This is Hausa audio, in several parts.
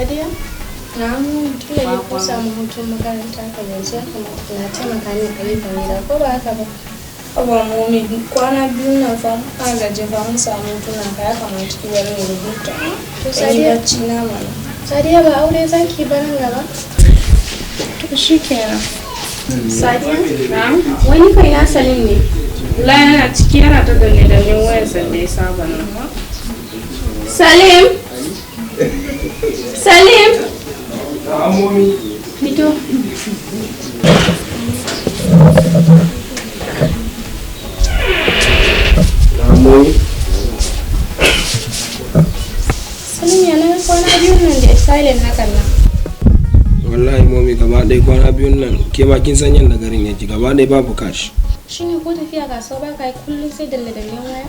Sadiya? Na'am, tun da ku samu hutun makaranta kan yanzu ya kamata na taimaka min ayyukan gida, ko ba haka ba? Haba Momi, kwana biyu nan fa na gaji fa, mun samu hutuna ka, ya kamata ki bar ni in huta. To In yi Sadiya, bacci na mana. Sadiya, ba aure zaki ba nan gaba? To shikenan. Sadiya? Wani kai na Salim ne. Wallahi yana ciki yana ta danne dannen wayarsa da ya saba nan. Salim! Salim! Fito. Momi. Salim, ya na kwana biyun nan da silent hakan nan? Wallahi Momi, gaba ɗaya kwana biyun nan, ke ma kin san yadda garin yake, gaba ɗaya babu cash. Shine ko tafiya kasuwa ba ka yi, kullum sai danne dannen waya?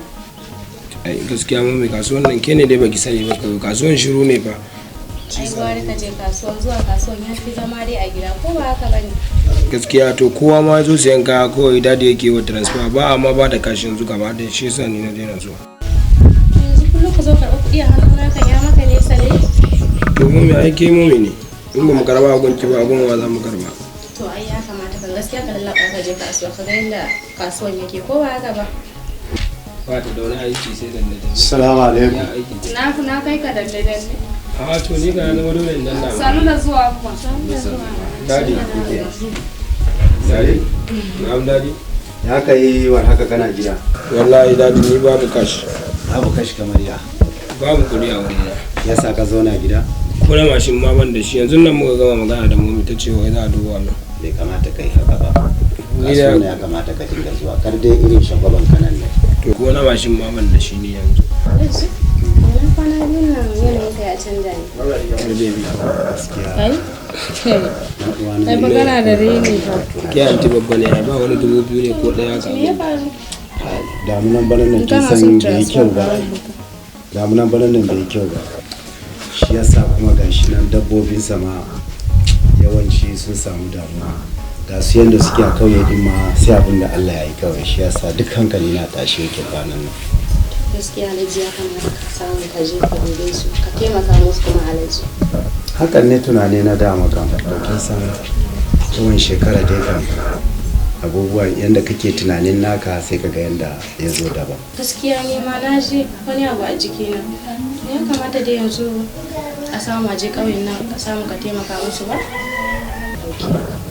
Ai gaskiya Momi, kasuwan nan ke ne dai baki sani ba, kawai kasuwan shiru ne fa. Ai gwara ka je kasuwan, zuwa kasuwan ya fi zama dai a gida, ko ba haka bane? Gaskiya, to kowa ma ya zo siyan kaya kawai Daddy yake wa transfer, ba amma ba da cash yanzu gaba ɗaya, shi yasa ni na daina zuwa. Yanzu kullum ka zo karɓi kuɗi a hannuna kan ya maka nesa ne? To Momi, ai ke Momi ne, in ba mu karba abun ki ba, abun wa za mu karba? To ai ya kamata kan gaskiya ka lallaɓa ka je kasuwa ka ga yadda kasuwan yake, ko ba haka ba? Ba ta da wani aiki sai danne danne. Assalamu alaikum. Ya aiki. Na kai ka danne danne. A to ni ka zama dole in danna ma. Sanu da zuwa kuma. Daddy. Daddy. Na'am, Daddy. Ya ka yi war haka kana gida? Wallahi Daddy, ni babu cash. Babu cash kamar ya? Babu kuɗi a wurina. Ya sa ka zauna gida? Ko na mashin ma ban da shi. Yanzu nan muka gama magana da Momi, ta ce wai za a duba min. Bai kamata kai haka ba. Ni da Kasuwan ya kamata ka dinga zuwa. Kar dai irin shagwaban kanan ne. To ko na mashin ma ban da shi ne yanzu. Yanzu wannan kwana biyun nan yanayin ka ya canja ne. Da baby. Gaskiya. Ai? Dan uwana Ai ne. fa kana da reni fa. Ke anti babba ne, ai ba wani 2000 ne ko ɗaya ka. Me ya faru? Damunan banan nan kin Kana san son bai yi kyau ba. transfer ka rubuta. Damunan banan nan bai yi kyau ba. Shi yasa kuma gashi nan dabbobin sama yawanci sun samu damuwa. Ga su yanda suke a kauye din ma, sai abin da Allah ya yi kawai. Shi yasa duk hankali na tashi yake kwanan nan. Gaskiya Alhaji, ya kamata ka samu ka je ka dube su, ka taimaka musu kuma, Alhaji. Hakan ne tunani na dama kam, to kin san yawan shekara dai kam, abubuwan yanda kake tunanin naka sai kaga yanda ya zo daban. Gaskiya ne ma na ji wani abu a jikina. Ya kamata dai yanzu a samu a je ƙauyen nan ka samu ka taimaka musu ba?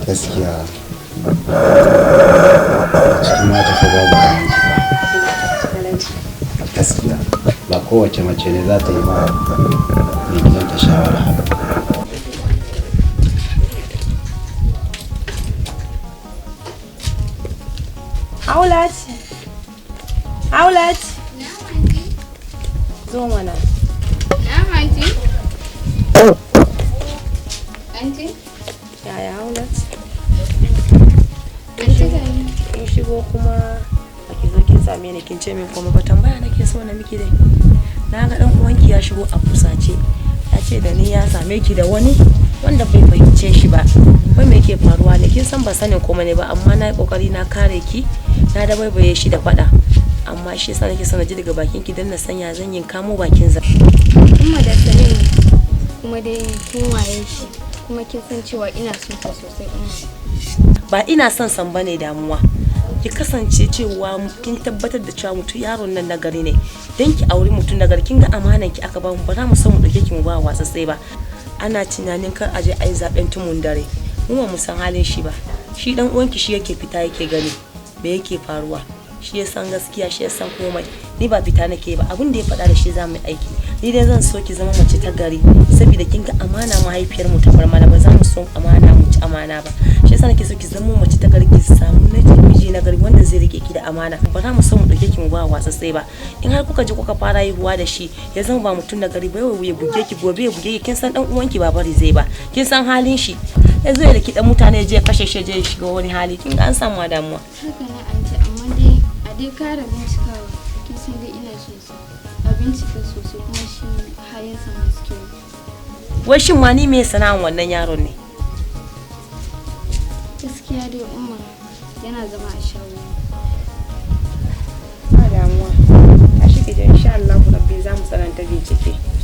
Gaskiya cikin mata fa babu kamar ki ba. Alhaji. Gaskiya ba kowace mace ne za ta yi ma mai gidanta shawara haka. Aulat. Aulat. Zo mana. Na'am, Aunty. Aunty? Yaya, Aulat? Aunty, gani. Kin shigo kuma ba ki zo kin same ni kin ce min komai ba. Tambaya nake so na miki dai. Na ga dan uwanki ya shigo a fusace. Ya ce da ni ya same ki da wani wanda bai fahimce shi ba. Wai me yake faruwa ne? Kin san ba sanin komai ne ba, amma na yi kokari na kare ki, na da baibaye shi da faɗa. Amma shi yasa nake son na ji daga bakin ki dan na sanya zan yin kamo bakin za. Umma, da Salim kuma dai kin waye shi, kuma kin san cewa ina son sa sosai, Umma. Ba ina son san bane damuwa. Ki kasance cewa kin tabbatar da cewa mutum yaron nan nagari ne dan ki auri mutum nagari. Kin ga amanan ki aka ba mu, ba za mu san mu dauke ki mu ba watsatsai ba. Ana tunanin kar aje ayi zaben tumun dare, mu ba mu san halin shi ba. Shi dan uwanki shi yake fita yake gani me yake faruwa, shi ya san gaskiya, shi ya san komai. Ni ba fita nake ba, abin da ya faɗa da shi za mu yi aiki. Ni dai zan so ki zama mace ta gari, saboda kin ga amana mahaifiyar mu ta bar mana, ba za mu son amana mu ci amana ba. Shi yasa nake so ki zama mace ta gari, ki samu miji na gari wanda zai rike ki da amana. Ba za mu so mu dauke ki mu ba watsatsai ba. In har kuka je kuka fara haihuwa da shi, ya zama ba mutum na gari ba, yau ya buge ki, gobe ya buge ki, kin san dan uwanki ba bari zai ba. Kin san halin shi, ya zo ya daki dan mutane, ya je ya kashe shi, ya je ya shiga wani hali, kin ga an samu damuwa. Haka ne, Aunty, amma dai a dai kara bincikawa. Kin san dai ina son sa. A bincika sosai, kuma shi halinsa masu kyau. Wai shin ma ni me sana'an wannan yaron ne? Gaskiya dai Umma, yana zama a shago. Ba damuwa. Tashi ki je, insha Allah Rabbi za mu tsananta bincike.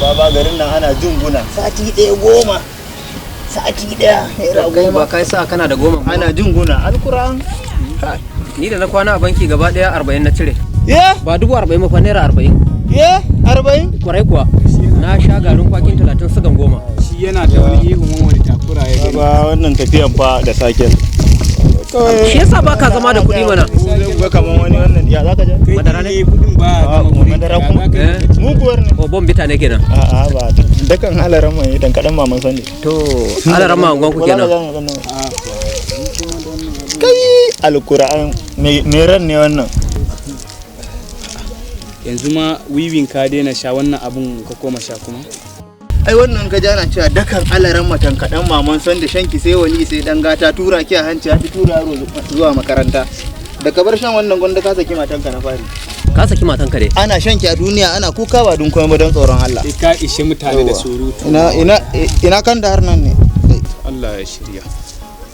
Baba, garin nan ana jin guna. Sati ɗaya 10, sati ɗaya naira Kai 10. ba kai sa kana da 10. Ana jin guna, alkuran. Ni da na kwana a banki gaba daya 40 na cire. Ye? Ba 40,000 ba fa, naira 40. Ye, 40? Kwarai kuwa. Na sha garin kwakin 30 sugan 10. Shi yana ta wani ihu, man wani takura ya gani. Baba, wannan tafiyan fa da saken. Shi yasa ba ka zama da kuɗi mana. Ga kaman wani wannan ya zaka je? Madara ne? Kuɗin ba madara kuma. Muguwar ne. O, bon bita ne kenan. A'a, ba dakan halaran mai dan kadan maman sani. To, halaran ma angon ku kenan. Kai, alkur'an me ran ne wannan. Yanzu ma wiwin ka daina sha, wannan abun ka koma sha kuma. Ai wannan ka jana cewa dakan alaran matan kaɗan maman son da shanki sai wani sai dan gata tura ki a hanci ya fi tura yaro zuwa makaranta. Da ka bar shan wannan, gwanda ka saki matanka na fari. Ka saki matanka dai. Ana shanki a duniya ana kuka ba dun komai ba don tsoron Allah. Ka ishe mutane da surutu. Ina ina ina kan da har nan ne. Allah ya shirya.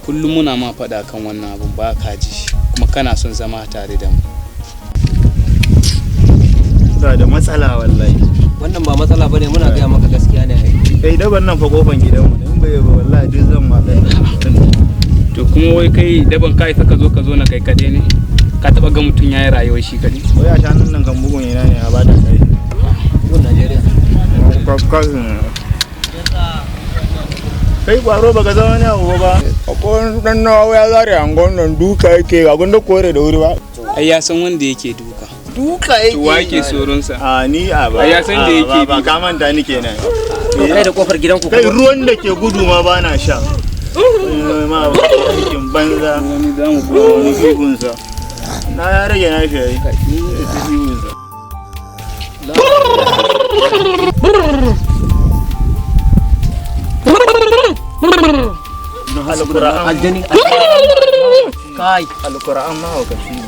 Kullum muna ma faɗa kan wannan abun, ba ka ji, kuma kana son zama tare da mu. Da da matsala wallahi. Wannan ba matsala bane, muna gaya maka gaskiya ne ai. Kai, daban nan fa kofan gidanmu ne, in bai ba wallahi duk zan ma dan. To kuma wai kai daban kai ka zo ka zo na kai kaɗai ne. Ka taɓa ga mutum ya yi rayuwar shi kaɗai? Wai a shanun nan kan bugun ina ne a ba ta kai. Bugun Najeriya. Kai kwaro, baka zama wani abu ba. Akwai dan nawa ya zare angon nan, duka yake ga gunda kore da wuri ba. Ai ya san wanda yake duka. Duka yake. To wa yake tsoron sa? A ni a ba. Ai ya san da yake ba ka manta ni kenan. To kai da kofar gidanku. Kai, ruwan da ke gudu ma ba na sha. Ma ba aikin banza. Wani zamu wani ihunsa. Na ya rage na shi yayi. Ihunsa. Alkur'an aljani kai. Alkur'an mahaukaci ne.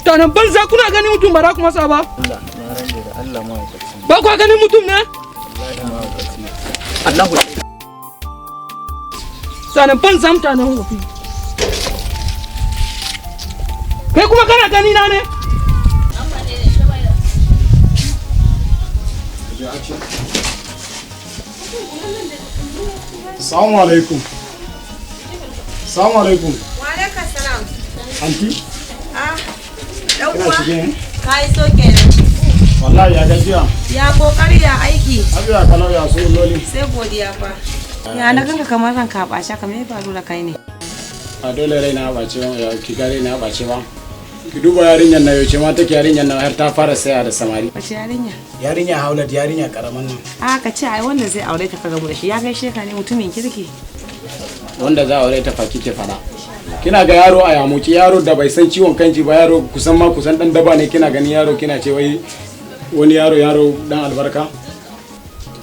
Tanan banza, kuna ganin mutum ba za ku masa ba? Allah na rage da Allah, mahaukaci ne. Ba ku ganin mutum ne? Wallahi mahaukaci ne. Allahu. Tanan banza, mutanen wofi. Kai kuma kana gani na ne? Salamu alaikum. Salamu alaikum. Wa alaikum salam. Anti, Ah, dan kina uwa. shige ne? Ka yi so kenan. Wallahi, ya gajiya. Ya kokari, ya aiki. Abiya kalau, ya su loli. Sai godiya fa. Ya na ganka kamar ranka a ɓace, kamar ya faru da kai ne? A dole raina ɓace ba, ya ki ga raina ɓace ba. Ki duba yarinyar na, yaushe ma take yarinyar na har ta fara saya da samari. Wace yarinya? Yarinya Haulat, yarinya karaman nan. A ka ce ai wanda zai aure ta ka gamu da shi ya gaishe ka ne, mutumin kirki. Wanda za a aure ta fa kike fada. Kina ga yaro a yamuci, yaro da bai san ciwon kanci ba, yaro kusan ma kusan dan daba ne, kina ganin yaro kina ce wai wani yaro, yaro dan albarka.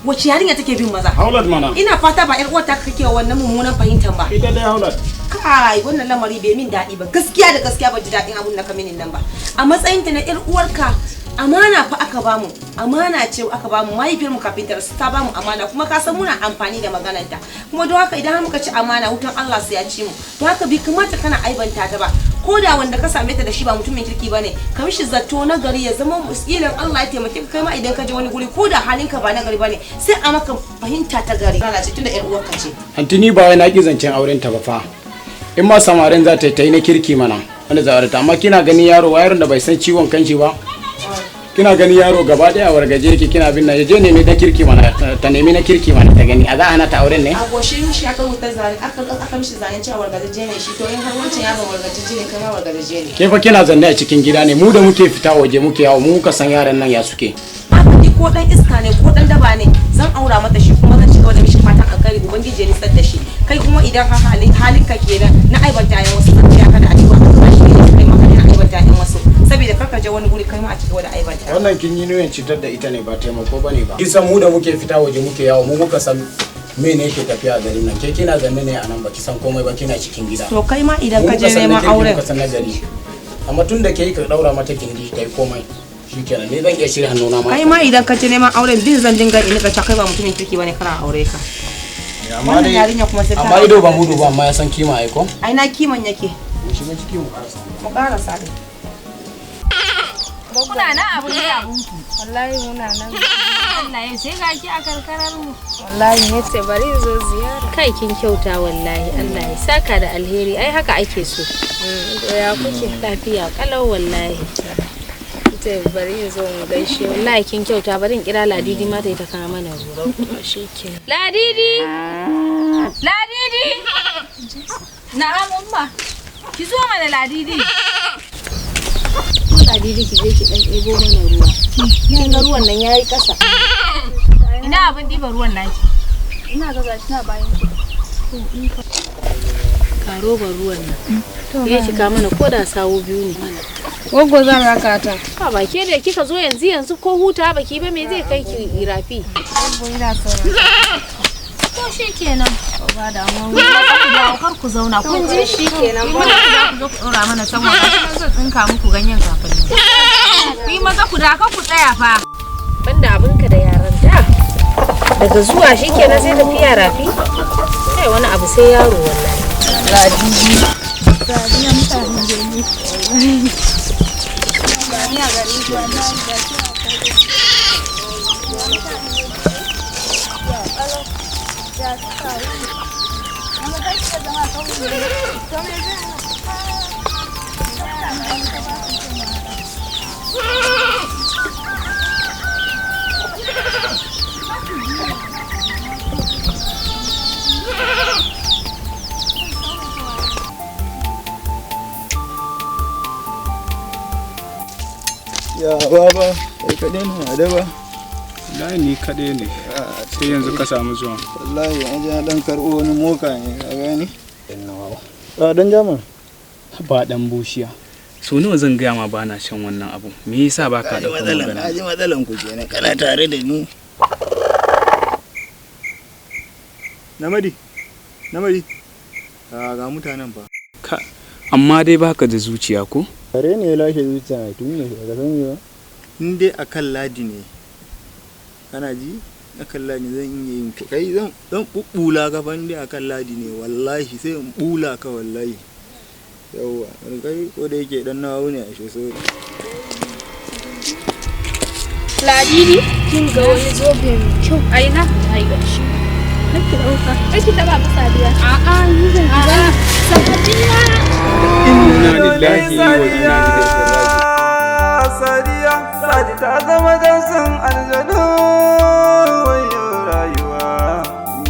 Wace yarinya take bin maza? Haulat mana. Ina fata ba yar uwarta kake wa wannan mummunan fahimtar ba. Ita dai Haulat. Kai, wannan lamari bai min daɗi ba. Gaskiya da gaskiya, ban ji daɗin abun da ka minin nan ba. A matsayin ta na yar uwarka, amana fa aka bamu. Amana ce aka bamu, mahaifiyar mu kafin ta rasu ta bamu amana, kuma ka san muna amfani da maganarta. Kuma don haka idan har muka ci amana, wutan Allah sai ya ci mu. Don haka bai kamata kana aibanta ta ba. Ko da wanda ka same ta da shi ba mutumin kirki bane, ka mishi zato na gari, ya zama musilin Allah ya taimake ka, kai ma idan ka je wani guri ko da halinka ba na gari bane, sai a maka fahimta ta gari. Lalace tunda yar uwarka ce. Anti, ni ba wai na ki zancen auren ta ba fa. In ma samarin za ta yi, ta yi na kirki mana wanda za a aure ta, amma kina ganin yaro, yaron da bai san ciwon kanshi ba. Kina ganin yaro gaba daya wargaje yake, kina bin nan, ya je nemi na kirki mana, ta nemi na kirki mana ta gani, a za a hana ta auren ne? A goshin shi aka rubuta zane, aka mishi zanen cewa wargajeje ne shi. To in har wancan yaron wargajeje ne, kai ma wargajeje ne. Ke fa kina zanne a cikin gida ne, mu da muke fita waje muke yawo mu muka san yaran nan ya suke. Ni ko dan iska ne ko dan daba ne, zan aura mata shi, kuma zan ci gaba da mishi fatan alkhairi, ubangiji ya nisar da shi. Kai kuma idan har halin ka kenan na aibanta yan wasu, zan taya ka da addu'a, Allah shi ne kai ma ka daina aibanta yan wasu, saboda kar ka je wani guri kai ma a ci gaba da aibanta. Wannan kin yi niyyar cutar da ita ne, ba taimako bane ba. Kin san mu da muke fita waje muke yawo mu muka san me ne yake tafiya a garin nan. Ke kina zanne ne a nan, baki san komai ba, kina cikin gida. To kai ma idan Mu ka muka je san na neman kirki, auren muka san na gari. Amma tun da ke ka daura mata gindi ta yi komai, shikenan, ni zan iya shirya hannuna ma. Kai ma idan ka je neman auren bin, zan dinga in ka kai ba mutumin kirki bane, kana aure ka. Amma Wannan dai yarinya kuma sai ta amma ido ba mudu ba, amma ya san kima ai ko. Ai na kiman yake. Mu shiga ciki mu karasa. Mu karasa dai. Kuna nan abu ne abun ku. Wallahi muna nan. Allah ya sai ga ki a karkarar mu. Wallahi ne ce bari in zo ziyara. Kai kin kyauta wallahi, Allah ya saka da alheri, ai haka ake so. To ya kuke? Lafiya kalau wallahi. Ce bari in zo mu gaishe. Wallahi kin kyauta, bari in kira Ladidi ma ta yi ta kawo mana ruwa. Shikenan. Ladidi! Ladidi! Na'am umma. Ki zo mana Ladidi. Ladidi ki je ki dan ɗebo mana ruwa. Kin ga ruwan nan yayi ƙasa. Ina abin ɗiban ruwan naki? Ina ga gashi na bayan ki. Ka robar ruwan nan. Ya ki mana ko da sawu biyu ne. Goggo zan raka ta. Ha ba ke da kika zo yanzu yanzu ko huta baki ba, me zai kai ki rafi? Goggo ina son. To shikenan. Ba da mu. Ku dawo kar ku zauna, kun ji? Shikenan. Ku maza ku dawo ku zo ku ɗora mana sanwa, gashi nan zan tsinka muku ganyen kafin nan. Ku yi maza ku da kar ku tsaya fa. Banda abinka da yaran da. Daga zuwa shikenan sai tafiya rafi. Kai wani abu sai yaro wallahi. Ladidi. Sadiya mutanen gari. Ni a garin ku wallahi gashi a kai. Ya suka yi. Amma kai kika zama a kauye ne. To me zai hana? Ya baba, kai kaɗai ne a daba. Wallahi ni kaɗai ne. Sai yanzu ka samu zuwa. Wallahi an ji na ɗan karɓo wani moka ne, ka gani? A ɗan jama. Ba dan bushiya. So nawa zan gaya ma ba na shan wannan abu. Me yasa ba ka ɗaukar magana? Kaji matsalan ku kenan, kana tare da ni. Namadi, Namadi, ga mutanen fa. Ka amma dai baka da zuciya ko? Kare ne ya lashe zuciya tun ne ka sani ba. In dai akan ladi ne, kana ji? Akan ladi zan iya yin kai zan zan bubbula ka fa in dai akan ladi ne wallahi sai in bula ka wallahi. Yawwa, kai ko da yake dan nawa ne ashe so. Ladidi Kin ga wani zobe mai kyau. Ai na ai gashi. Kar ki ɗauka. Kar ki taɓa ba Sadiya. A'a ni zan A'a. Sadiya. Inna lillahi wa inna ilaihi raji'un. Sadiya, Sadi ta zama dansin aljanu. Wayo rayuwa,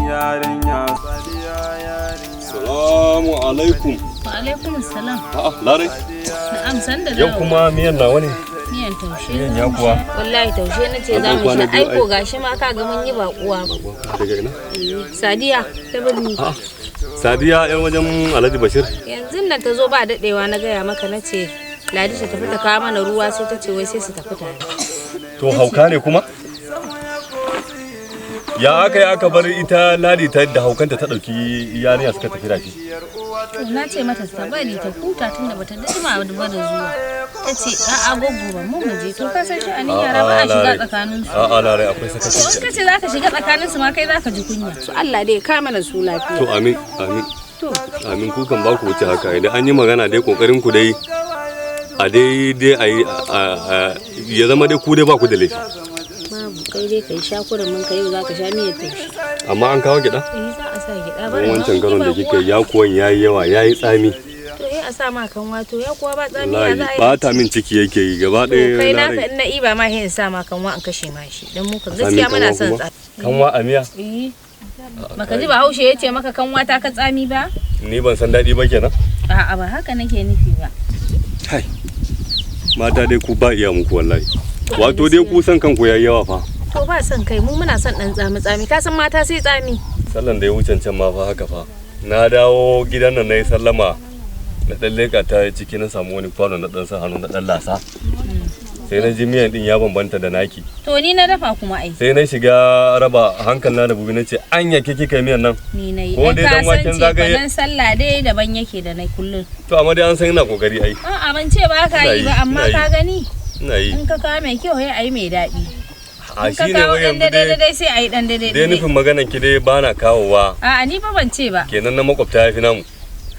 yarinya Sadiya yarinya. Salamu alaikum. Wa alaikum salam. A'a, Larai. Na'am sanda Yau kuma miyan nawa ne? Miyan taushe. Miyan ya kuwa. Wallahi taushe na ce An za mu kwana sha. biyu Aiko ai. gashi ma ka ga mun yi baƙuwa. Daga ina? Sadiya ta birni. A'a. Sadiya yan wajen Alhaji Bashir. Yanzu nan ta zo ba daɗewa na gaya maka na ce Ladi ta tafi ta kawo mana ruwa, sai ta ce wai sai su tafi tare. To hauka ne kuma? Ya aka yi aka bar ita Ladi ta da haukanta ta ɗauki yarinya suka tafi rafi. To na ce mata ta bari ta huta tunda bata jima ba da zuwa. Ta ce a'a goggo ba mu je, to ka san sha'anin yara ba a shiga tsakanin su. A'a Larai akwai To in sakaci. ka ce za ka shiga tsakanin su ma kai za ka ji kunya. Su Allah dai ya kama mana su lafiya. To amin amin. To Amin ku kan ba ku wuce haka idan an yi magana dai kokarin ku dai a dai dai a yi ya zama dai ku dai ba ku da laifi. Babu, kai dai kai sha kurin mun kai yau za ka sha miyar taushe. Amma an kawo gyaɗa? Eh za a sa gyaɗa Don bari ma wancan mun karon da yi kika baƙuwa. yi yakuwan yayi yawa yayi tsami. To eh a sa ma kan wato ya kuwa ba tsami ya Wallahi za a yi. bata min ciki yake yi gaba To ɗaya. kai na naka rai. in na iba ma sai in sa ma kanwa in kashe ma shi dan mu kan A sami gaskiya muna kanwa son kuma? tsami. Kanwa a miya? Eh. Baka ji Bahaushe ya ce maka kanwa ta ka tsami ba? Ni ban san daɗi ba kenan. A'a ba haka nake nufi ba. Kai. Mata dai ku ba iya muku wallahi. Wato dai ku san kanku yayi yawa fa. To ba son kai, mu muna son dan tsami tsami, ka san mata sai tsami. Sallan da ya wucen can ma fa haka fa. Na dawo gidan nan na yi sallama na ɗan leƙa ta ciki na samu wani kwano na ɗan sa hannu na ɗan lasa. Sai na ji miyan ɗin ya bambanta da naki. To ni na dafa kuma ai. Sai na shiga raba hankali na da bubi na ce anya ke kika yi miyan nan. Ni na yi. Ko Ai dai ka dan san waken zagaye. cefanen sallah dai daban yake da na kullum. To amma dai an san ina kokari ai. A'a ban ce ba ka Ina yi yi, ba amma ina yi. ka gani. Ina yi. In ka kawo mai kyau sai ayi mai daɗi. A In ka shine kawo wai dan yanzu daidai dai daidai sai a yi dan daidai dai nufin maganan ki dai bana kawowa. A'a, ni fa ban ce ba. Kenan na makwabta ya fi namu.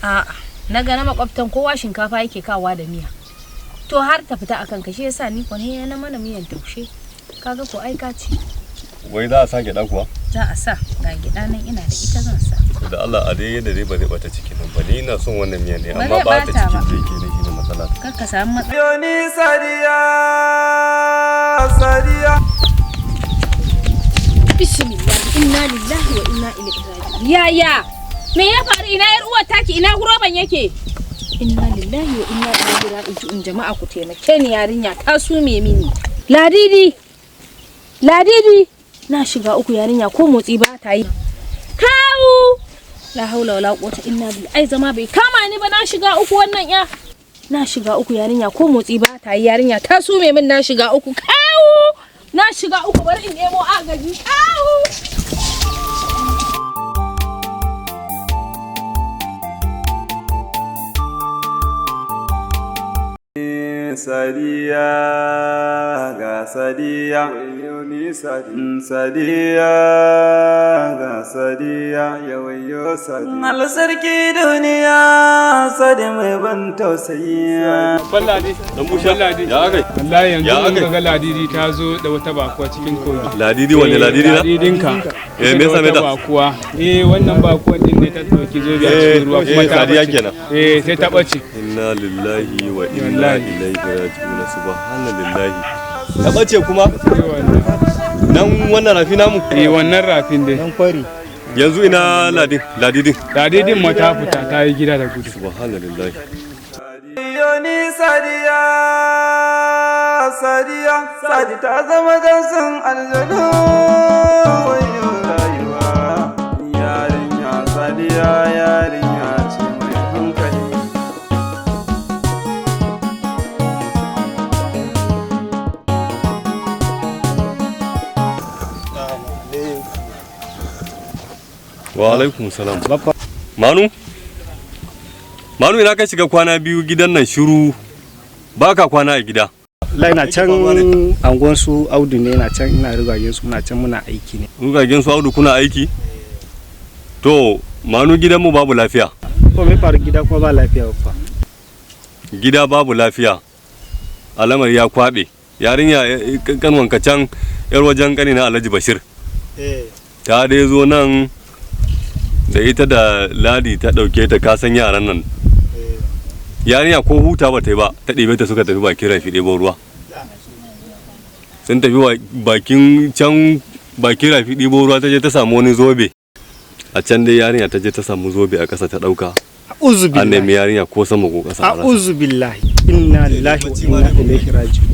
A'a, na ga na makwabtan kowa shinkafa yake kawowa da miya. To har ta fita akan ka, shi yasa ni ko ne na mana miyan taushe. Kaga ko ai ka ci. Wai za a sa gyaɗa kuwa? Za a sa, ga gyaɗa nan ina da ita, zan sa. To da Allah a dai yadda dai ba zai bata cikin nan ba, ni ina son wannan miyan ne Ba amma zai ba ta bata cikin ba. da yake ne shine matsala. Kar ka samu matsala. Yoni Sadiya, Sadiya. Bismillah, inna lillahi wa inna ilaihi raji'un. Yaya? Me ya faru? Ina yar uwar taki, ina roban yake? Inna lillahi wa inna ilaihi raji'un. Jama'a ku taimake ni, yarinya ta sume mini. Ladidi! Ladidi! Na shiga uku, yarinya ko motsi ba ta yi. Kawu! La haula wala quwwata illa billah. Ai zama bai kama ni ba, na shiga uku wannan ya. Na shiga uku, yarinya ko motsi ba ta yi, yarinya ta sume min, na shiga uku. Kawu! Na shiga uku, bari in nemo agaji. Kawu! Sadiya ga Sadiya, yoni Sadiya ga Sadiya, yawayo Sadiya. Allah sarki duniya, Sadi mai ban tausayi. Ladi, Dan busha. Ya akai. Wallahi yanzu Ya mun akai. ga Ladidi ta zo da wata bakuwa cikin kogi. Ladidi, wanne Ladidi na? Ladidinka. Eh, me yasa Wata ta? bakuwa. Eh, wannan bakuwan din ne ta dauki zobe a cikin ruwa kuma ta Sadiya bace. kenan. Eh, sai ta bace. Inna lillahi wa inna Wallahi. ilaihi raji'un, subhanallahi. Ta bace kuma? Nan wannan rafi namu? Eh, wannan rafin dai. Nan kwari. Yanzu ina ladin, ladidin. Ladidin ma ta fita ta yi gida da gudu. Subhanallahi. Yoni Sadiya, Sadiya, Sadi ta zama dansin aljanu. Wayo rayuwa, yarinya Sadiya yarinya ce mai hankali. Wa alaikum salam. Manu? Manu, ina ka shiga kwana biyu gidan nan shiru, baka kwana a gida. Wallahi na can anguwan su Audu ne, na can ina rugagen su, muna can muna aiki ne. Rugagen su Audu kuna aiki? To, Manu, gidanmu babu lafiya. Ko me faru gida kuma ba lafiya fa? Gida babu lafiya. Alamar ya kwabe. Yarinya kanwanka can, yar wajen kanina Alhaji Bashir. Eh. Ta dai zo nan da ita da Ladi ta ɗauke ta, kasan yaran nan. Yarinya ko huta ba ta yi ba, ta ɗebe ta suka tafi bakin rafi ɗebo ruwa. Sun tafi bakin can bakin rafi ɗebo ruwa, ta je ta samu wani zobe. A can dai yarinya ta je ta samu zobe a ƙasa ta ɗauka. A'udhu An nemi billahi. yarinya ko sama ko ƙasa a rasa. A'udhu billahi. Inna lillahi wa inna ilaihi raji'un.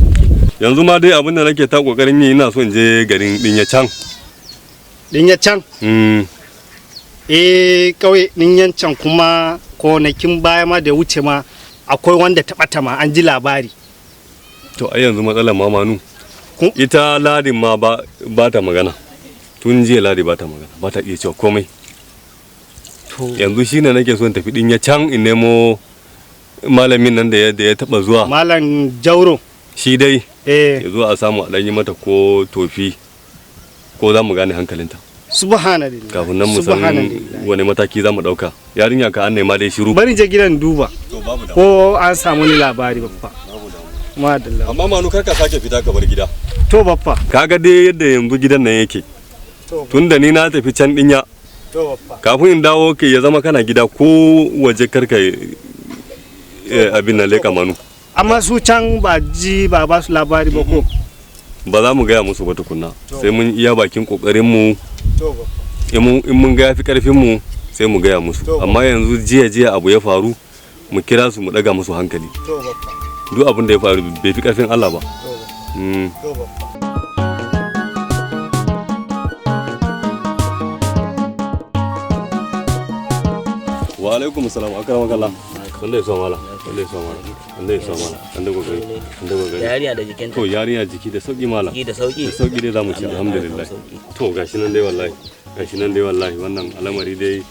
Yanzu ma dai abin da nake ta kokarin yi, ina so in je garin Dinya can. Dinya can? Mm. Eh, kauye Dinyan can kuma konakin baya ma da ya wuce ma akwai wanda ta bata ma, an ji labari. To ai yanzu matsalar ma Manu. Ita Ladin ma ba ta magana. Tun jiya Ladi ba ta magana, ba ta iya cewa komai. Yanzu shine nake so in tafi Dinya can in nemo malamin nan da ya taba zuwa. Malam Jauro. Shi dai. Eh. Ya zo a samu a dan yi mata ko tofi, ko za mu gane hankalinta. Subhanallah. Kafin nan mu san Subhanallah. wani mataki za mu dauka. Yarinya ka an nema dai shiru. Bari je gidan duba. To babu damuwa. Ko an samu ni labari, baffa. Madalla. Amma Manu, kar ka sake fita ka bar gida. To baffa. Kaga dai yadda yanzu gidan nan yake. Tunda ni na tafi can Dinya. To baffa. Kafin in dawo ke ya zama kana gida, ko waje karka abin nan leka, Manu. Amma su can ba ji ba ba su labari ba ko? Ba za mu gaya musu ba tukunna. Sai mun iya bakin kokarin mu. To baffa. In mun ga yafi karfin mu sai mu gaya musu. Amma yanzu jiya jiya abu ya faru, mu kira su mu daga musu hankali. To baffa. Duk abin da ya faru bai fi karfin Allah ba. To baffa. Wa alaikum salam, akramakallah. Wanda ya so mala, wanda ya so mala, wanda ya so mala, wanda kokari, wanda kokari. Yarinya da jikinta. To yarinya jiki da sauki, mala. Jiki da sauki? Da sauki dai zamu ci, alhamdulillah. To gashi nan dai wallahi, gashi nan dai wallahi, wannan al'amari dai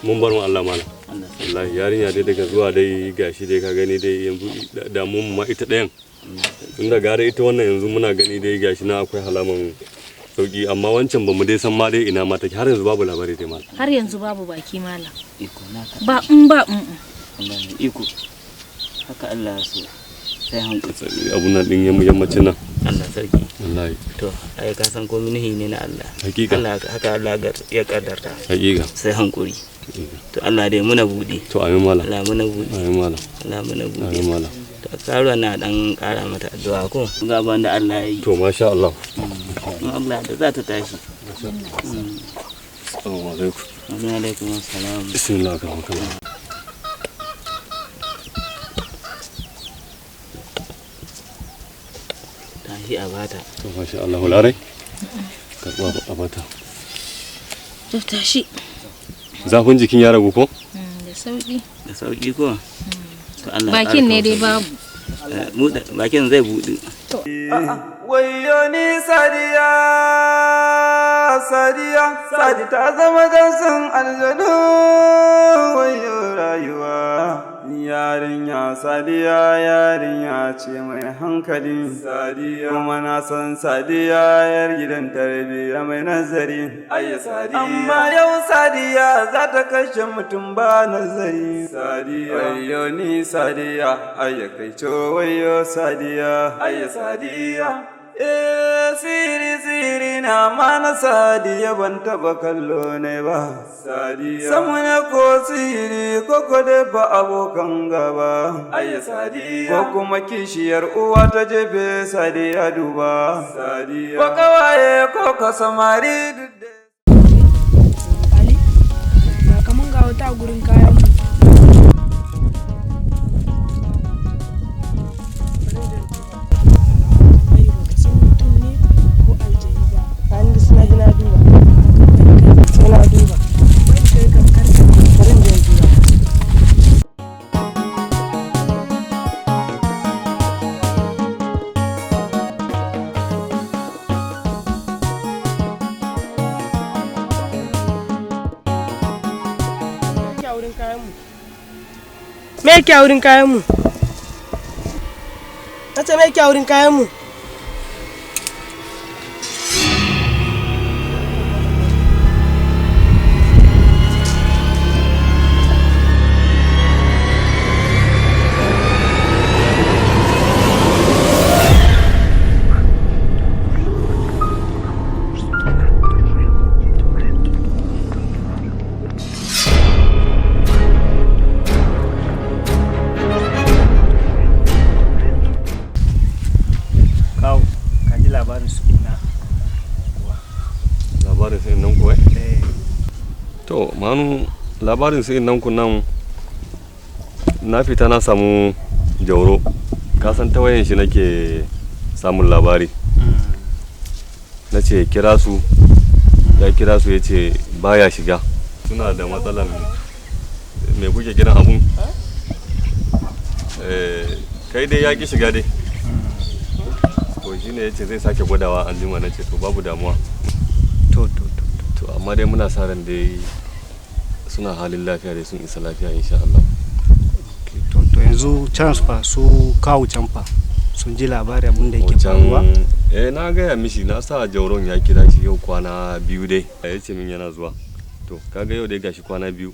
mun bar mu Allah, mala. Wallahi yarinya dai daga zuwa dai gashi dai ka gani dai yanzu damuwar mu ma ita ɗayan. Tunda gara ita wannan yanzu muna gani dai gashi na akwai halaman sauki, amma wancan ba mu dai san ma dai ina ma take, har yanzu babu labari dai malam. Har yanzu babu baki malam. Iko naka. Ba in ba in. Allah mai iko. Haka Allah ya so. Sai hankali. Abun nan din yammacin nan. Allah sarki. Wallahi. To ai ka san komai nuhi ne na Allah. Hakika. Allah haka Allah ya kaddarta. Hakika. Sai hankuri. To Allah dai muna buɗe. To amin malam. Allah muna buɗe. Amin malam. Allah muna buɗe. Amin malam. To karuwa na dan kara mata addu'a ko ga ban da Allah ya yi. To masha Allah. In Allah da za ta tashi. Assalamu alaikum. Wa alaikum assalam. Bismillah karamakallah. Tashi a bata. To masha Allah larai. Karɓa a bata. To tashi. Zafin jikin ya ragu ko? Da sauki. Da sauki ko? To Allah ya Bakin ƙara ne dai kawo babu. sauki. Buɗe bakin zai buɗe. Wayo ni Sadiya, Sadiya, Sadi ta zama dansin aljanu. Wayo rayuwa, yarinya Sadiya, yarinya ce mai hankali. Sadiya, kuma na san Sadiya yar gidan tarbiyya mai nazari. Amma yau Sadiya za ta kashe mutum ba nazari. Sadiya, wayo ni Sadiya, ayya kai co wayo Sadiya, ayya Sadiya. Eh, siri siri na mana Sadiya ban taba kallo ne ba. Sadiya. Samu ne ko siri ko ko dai ba abokan gaba. Ayya Sadiya. Ko kuma kishiyar uwa ta jefe Sadiya duba. Sadiya. Ko kawaye ko ka samari duk da Ali, ba kaman ga wata a gurin kayan mu. Bari baka san mutum ne ko aljani ba. An da suna ji na duba. Sai na duba. Bari kai kan karka. Bari in je in duba. Me yake a wurin kayan mu? Na ce me yake a wurin kayan mu? Kawo, ka ji labarin su ina. Labarin sai nan kuwa? To manu labarin sai nan ku nan na fita na samu Jauro. Ka san ta wayan shi nake samun labari. Na ce kira su, ya kira su ya ce baya shiga. Suna da matsalan me kuke kiran abun? Kai dai ya ki shiga dai. To shine ya ce zai sake gwadawa an jima, na ce to babu damuwa. To amma dai muna sa ran dai suna halin lafiya dai sun isa lafiya insha Allah. To yanzu chance fa su kawo can fa sun ji labari abin da yake faruwa. Can na gaya mishi na sa Jauron ya kira shi yau kwana biyu dai. Ya ce min yana zuwa. To kaga yau dai gashi kwana biyu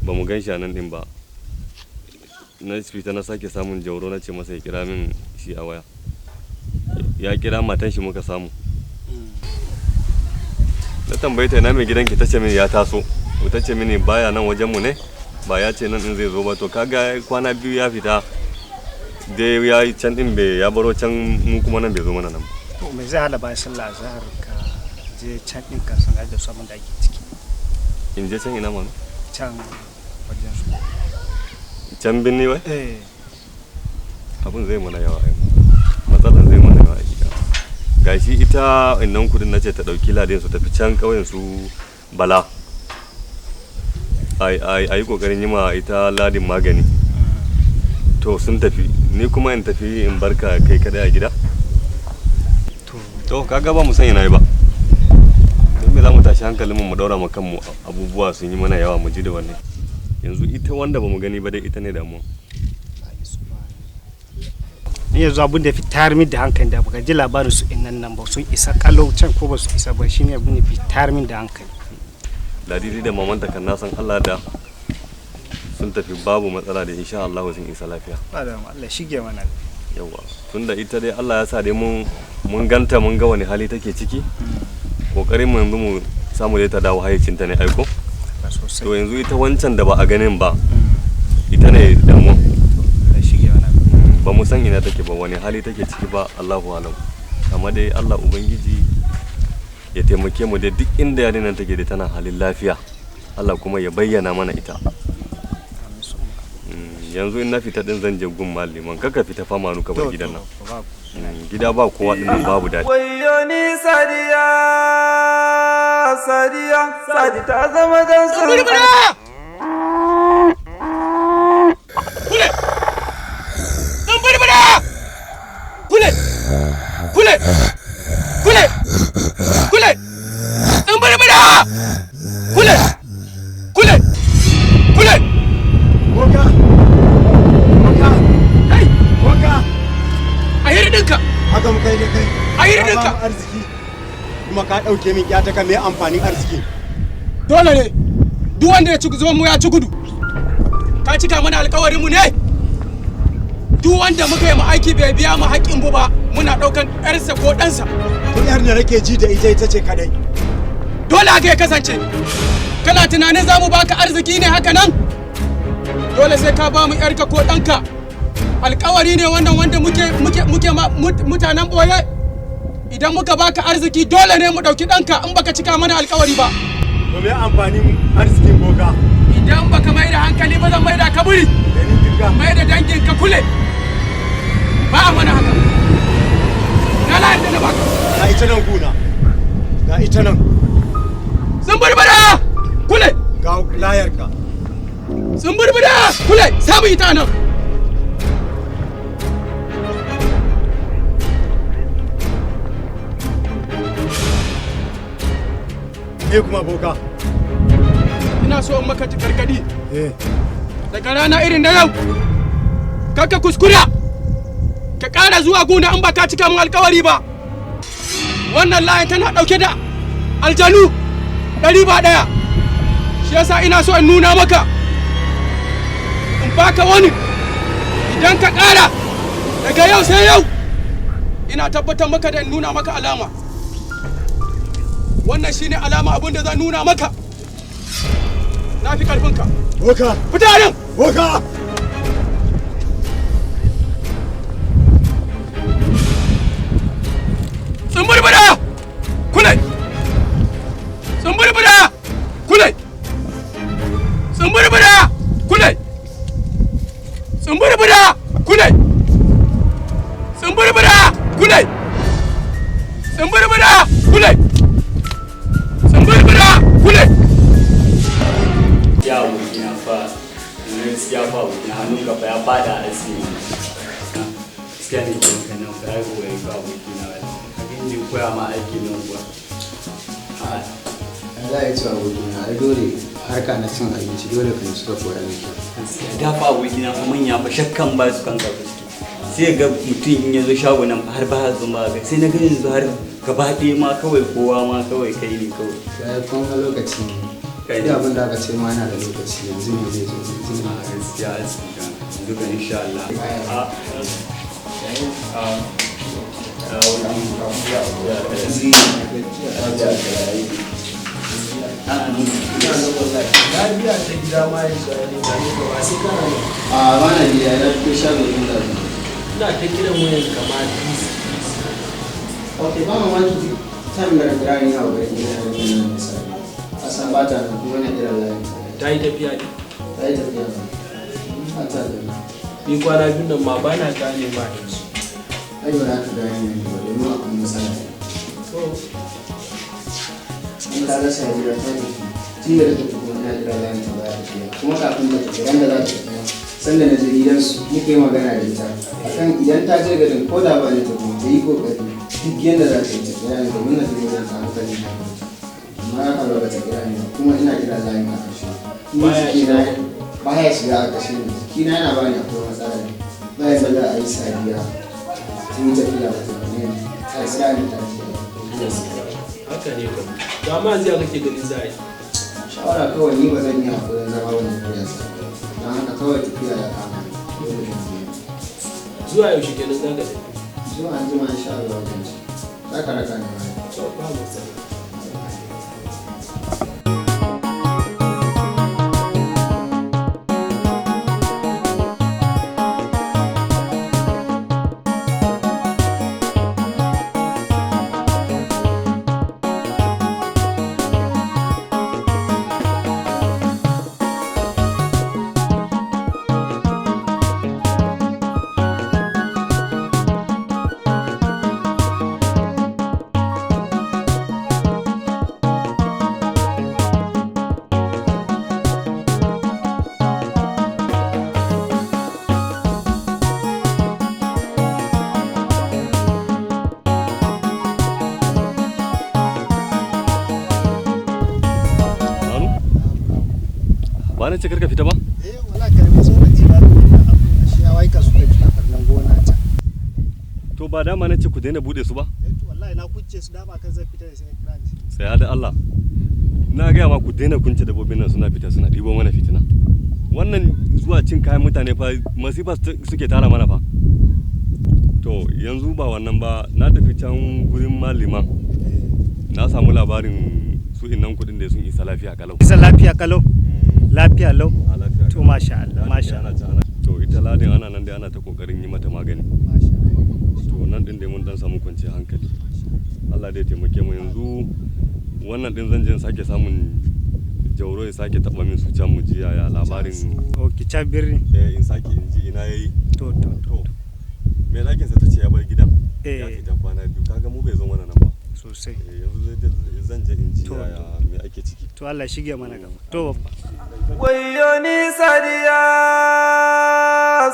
ba mu gan shi a nan din ba. Na fita na sake samun Jauro na ce masa ya kira min shi a waya. Ya kira matan shi muka samu. Na tambaye ta ina mai gidanki, ta ce min ya taso. Ta ce mini baya nan wajen mu ne, ba ya ce nan din zai zo ba. To kaga kwana biyu ya fita dai ya yi can din bai ya baro can mu kuma nan bai zo mana nan ba. To me zai hana bayan sallah azhar ka je can din ka sanar da su abin da ake ciki. In je can ina ma? Can wajen su. Can binni wai? Eh. Abun zai mana yawa ai. Matsalan zai mana yawa a gida. Gashi ita innan kudin nace ta dauki ladin su tafi can kauyen su Bala. Ai ai ai kokarin yi ma ita ladin magani. To sun tafi, ni kuma in tafi in barka kai kadai a gida. To kaga ba mu san ina yi ba. Don me za mu tashi hankalin mu mu daura ma kanmu abubuwa sun yi mana yawa mu ji da wannan. Yanzu ita wanda bamu gani ba dai ita ne damuwa. Ni yanzu abin da fi tayar min da hankali da baka ji labarin su innan nan ba, sun isa kalau can ko ba su isa ba, shine abin da fi tayar min da hankali. Ladidi da mamanta kan na san Allah da sun tafi babu matsala da insha Allah sun isa lafiya. Ba da Allah shige mana. Yawa, tunda ita dai Allah ya sa dai mun ganta mun ga wani hali take ciki. Kokarin mu yanzu mu samu dai ta dawo hayyacinta ne aiko. To yanzu ita wancan da ba a ganin ba ita ne damuwa. Ba mu san ina take ba, wani hali take ciki ba, Allahu alam. Amma dai Allah ubangiji ya taimake mu dai duk inda yarinyar take dai tana halin lafiya, Allah kuma ya bayyana mana ita. Yanzu in na fita din zan je gun maliman, kaka fita fa manu ka bar gidan nan. Gida ba kowa din nan babu daɗi. Wayo ni Sadiya, Sadiya, Sadi ta zama dan sun. Kule! Kule! Kule! Kule! Kule! Tsimbirbira! Kule! Kule! Kule! Boka! Boka! Kai! Boka! A hirɗinka! Haka muka yi da kai. A hirɗinka! Ka ba mu arziki kuma ka ɗauke min ƴata, ka me amfanin arziki? Dole ne duk wanda ya ci zo mu ya ci gudu. Ka cika mana alƙawarin mu ne? Duk wanda muka yi mu aiki bai biya mu haƙƙin mu ba, muna ɗaukan ƴarsa ko ɗansa. To ƴar da nake ji da ita ita ce kadai. Dole haka ya kasance. Kana tunanin za mu baka arziki ne haka nan? Dole sai ka ba mu ƴarka ko ɗanka. Alƙawari ne wannan wanda muke muke muke mutanen ɓoye. Idan muka baka arziki dole ne mu ɗauki ɗanka in baka cika mana alƙawari ba. To me amfanin arzikin boka? Idan baka mai da hankali ba zan mai da kaburi. Mai da dangin ka kule. Ba a mana haka. Na layar da na baka. Ga ita nan guna. Ga ita nan. Sun burbura! Kule! Ga layarka. Sun burbura! Kule! Samu ita nan. Me kuma boka? Ina so in maka gargadi. Daga rana irin na yau, kaka kuskura ka ƙara zuwa gona in ba ka cika min alkawari ba. Wannan layin tana ɗauke da aljanu 100 ba 1. Shi yasa ina so in nuna maka, in baka wani idan ka ƙara daga yau sai yau, ina tabbatar maka da in nuna maka alama. Wannan shine alama abin da zan nuna maka. Na fi ƙarfinka. Boka! Fita nan! Boka! Tsumburbura! Kule! Tsumburbura! Kule! Tsumburbura! Kule! Tsumburbura! Kule! Tsumburbura! Kule! Tsumburbura! Kule! Tsumburbura! Kule! Ya abokina fa, gaskiya fa abokina hannun gaba ya fada a asiri. Gaskiya ne ke maka nan fa ya goyi fa abokina ba. Abin da koya ma aiki nan kuwa. Za a yi cewa abokina ai dole harka na cin abinci dole ka suka koya mai kyau. Gaskiya da fa abokina fa manya fa shakkan ba su kan gaba suke. Sai ga mutum in ya zo shago nan fa har ba su ma ga sai na ga yanzu har gaba ɗaya ma kawai kowa ma kawai kai ne kawai. Ya yi kuma lokaci ne. Duk abin da aka ce ma yana da lokaci yanzu ne zai zo yanzu ne. Gaskiya duka insha Allah. A bana gida na fito shago din da Ina ta kiran wayan kama busy. Ok, ba mamaki time da kira ni a wurin gida na nuna misali. Asan ba ta nan kuma na kiran layin. Ta yi tafiya ne? Ta yi tafiya ba. Ba ta da Ni kwana biyun nan ma ba na gane ma yanzu. Ai ba za ka gane ni ba domin akwai matsala. To. In ka rasa gida ta tafi. Tun da ta tafi kuma ina kiran layin ta baya tafiya. Kuma kafin ta tafi ran da za ta tafi sanda na je gidansu muka yi magana da ita akan idan ta je garin ko da ba ni ta kuma ta yi kokari duk yadda za ta yi ta kira ni domin na je wajen ta hankali na kwanta. Amma haka ba ta kira ni ba kuma ina kira layin a ƙarshe. Ni Baya jikina shiga. Baya shiga a ƙarshen jikina, yana bani akwai matsala ne. Bayan da za a yi Sadiya ta yi tafiya ba ta ne ta kira ni ta ce. Haka ne kam. To amma yanzu ya kake ganin za a yi? Shawara kawai, ni ba zan yi haƙurin zama wani tafiya sa. Don haka kawai tafiya ya kama ni. Dole zan je. Zuwa yaushe kenan za ka tafi? Zuwa an jima insha Allah zan ci. Za ka raka ni ma. To ba matsala. Manu? Ba na ce karka fita ba? Eh, wala karamin tsoraci ba da abu shi ya waika suka fita farnan gona can. To ba dama na ce ku daina bude su ba? To wallahi na kucce su, dama kan zai fita da sai kira ni. Tsaya da Allah. Na gaya ma ku daina kunce dabbobin nan, suna fita suna ɗibo mana fitina. Wannan zuwa cin kayan mutane fa masifa suke tara mana fa. To yanzu ba wannan ba, na tafi can gurin malima. Na samu labarin su innan kuɗin da sun isa lafiya kalau. Isa lafiya kalau. Lafiya lau. To masha Allah, masha Allah. To ita Ladin ana nan dai ana ta kokarin yi mata magani. To nan din dai mun dan samu kwanciyar hankali. Allah dai taimake mu. Yanzu wannan din zan je in sake samun Jauro ya sake taba min su can mu ji yaya labarin. Okay, can birni. Eh, in sake in ji ina yayi. To. Me ɗakin sa tace ya bar gidan. Ya fita kwana 2, kaga mu bai zo mana nan ba. Sosai. Eh, yanzu zan je in ji yaya me ake ciki. To Allah shige mana gaba. To babba. Wayo ni Sadiya,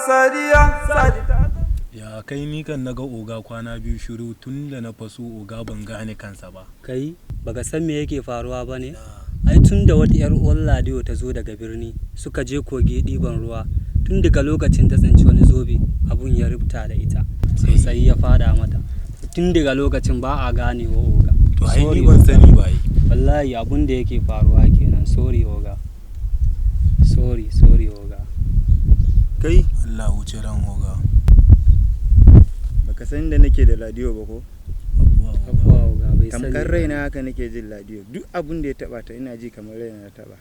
Sadiya, Sadiya. Ya kai, ni kan naga oga kwana 2 shiru, tun da na faso oga ban gane kansa ba. Kai baka san me yake faruwa ba ne? Ai tun da wata yar uwar Ladiyo ta zo daga birni, suka je kogi ɗiban ruwa, tun daga lokacin ta tsinci wani zobe, abun ya rubta da ita sosai, ya fada mata. Tun daga lokacin ba a ganewa oga. To ai ni ban sani ba ai. Wallahi abun da yake faruwa kenan. Sorry oga, sorry, sorry oga. Kai. Allah wuce ran oga. Baka san da nake da Ladiyo ba ko? Afuwa oga, bai sani. Tamkar raina haka nake jin Ladiyo. Duk abun da ya taba ta ina ji kamar raina ya taba.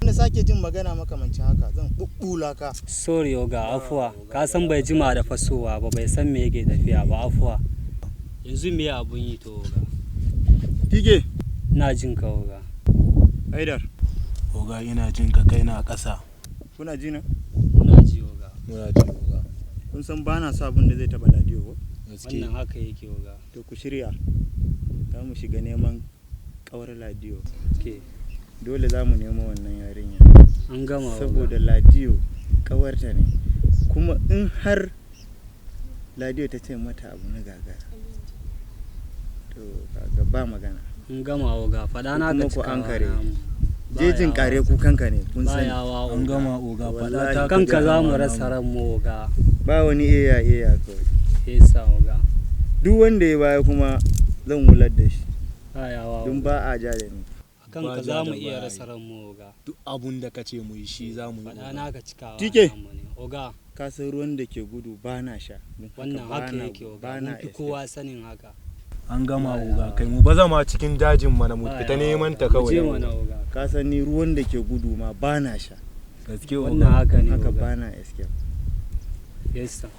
Na sake jin magana makamancin haka, zan bubbula ka. Sorry oga, afuwa. Ka san bai jima da fasowa ba, bai san me yake tafiya ba. Afuwa. Yanzu me abun yi to oga? Kike. Ina jin ka oga. Haidar. Oga, ina jin ka, kai na ƙasa. Kuna ji na? Muna ji oga. Muna ji oga. Kun san ba na sa abun da zai taba Ladiyo ko? Wannan haka yake oga. To ku shirya. Za mu shiga neman kawar Ladiyo. Ke. Dole za mu nemo wannan yarinya. An gama oga. Saboda Ladiyo kawarta ne. Kuma in har Ladiyo ta ce mata abu na gagara, to kaga ba magana. An gama oga, faɗa na ka Kuma ku cikawa an kare. namu. Jejin kare kukanka ne kun sani. Bayawa. An gama oga, faɗa ta. Kanka za mu rasa ran mu oga. Ba wani eya eya kawai. Yasa oga. Duk wanda ya baya kuma zan wular da shi. Bayawa. Don ba a ja da ni. Kanka za mu iya rasa ran mu oga. Duk abun da ka ce mu yi shi za mu yi. Faɗa na ka cikawa Tike. namu ne oga. Ka san ruwan da ke gudu ba na sha. Don haka Wannan haka yake oga. ba Mun na fi kowa sanin haka. An gama oga, kai mu baza ma cikin dajin mana mu fita neman ta kawai. Mu je mana oga. Ka san ni ruwan da ke gudu ma ba na sha. Gaske oga. Wannan haka ne Haka oga. ba na escape. Yes sir.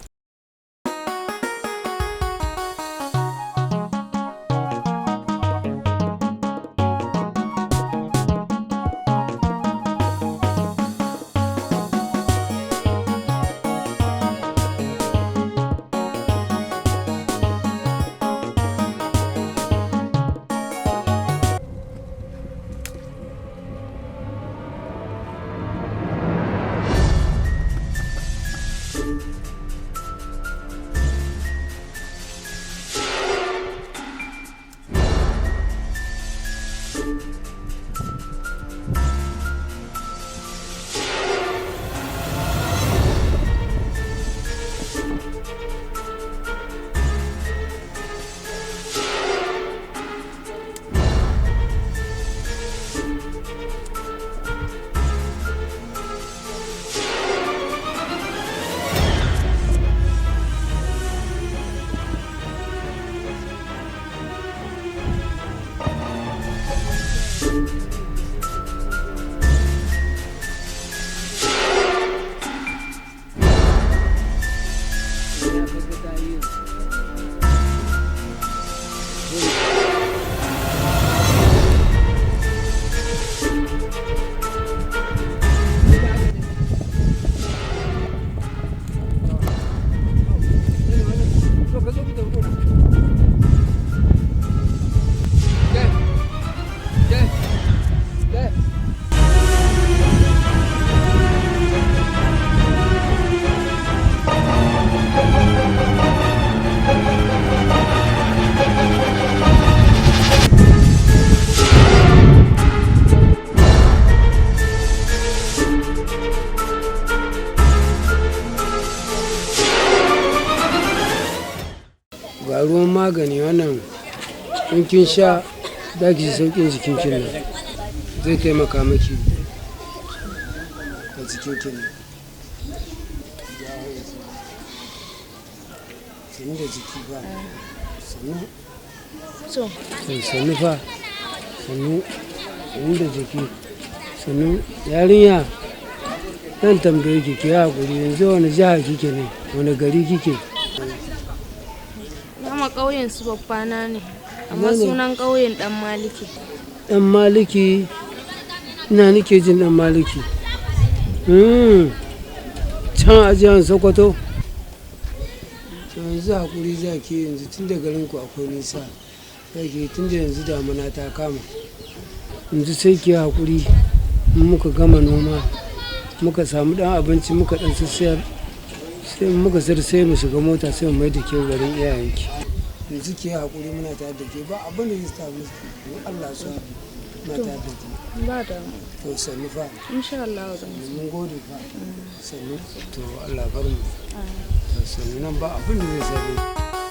Ga ruwan magani wannan, in kin sha za ki ji sauƙin jikin kin nan, zai taimaka miki a jikin kin nan. Sannu da jiki ba, sannu. So. Sannu fa, sannu, sannu da jiki, sannu. Yarinya, zan tambaye ki, ki haƙuri, yanzu wani jiha kike ne, wani gari kike? Dama ƙauyen su babbana ne, amma Ina ne? sunan ƙauyen Dan Maliki. Dan Maliki, ina nike jin Dan Maliki. Can a jihar Sokoto. To yanzu haƙuri za ki yi yanzu, tun da garinku akwai nisa. Za ki yi tun da yanzu damuna ta kama. Yanzu sai ki yi haƙuri, in muka gama noma muka samu ɗan abinci muka ɗan sassayar, sai in muka sayar sai mu shiga mota sai mu mai da ke garin iyayenki. Yanzu ki yi haƙuri, muna tare da ke, ba abin da zai samu, in Allah so muna tare da ke. Ba damuwa. To sannu fa. Insha Allah zan zo. Mun gode fa. Sannu. To Allah bar mu. To sannu, nan ba abin da zai same ki.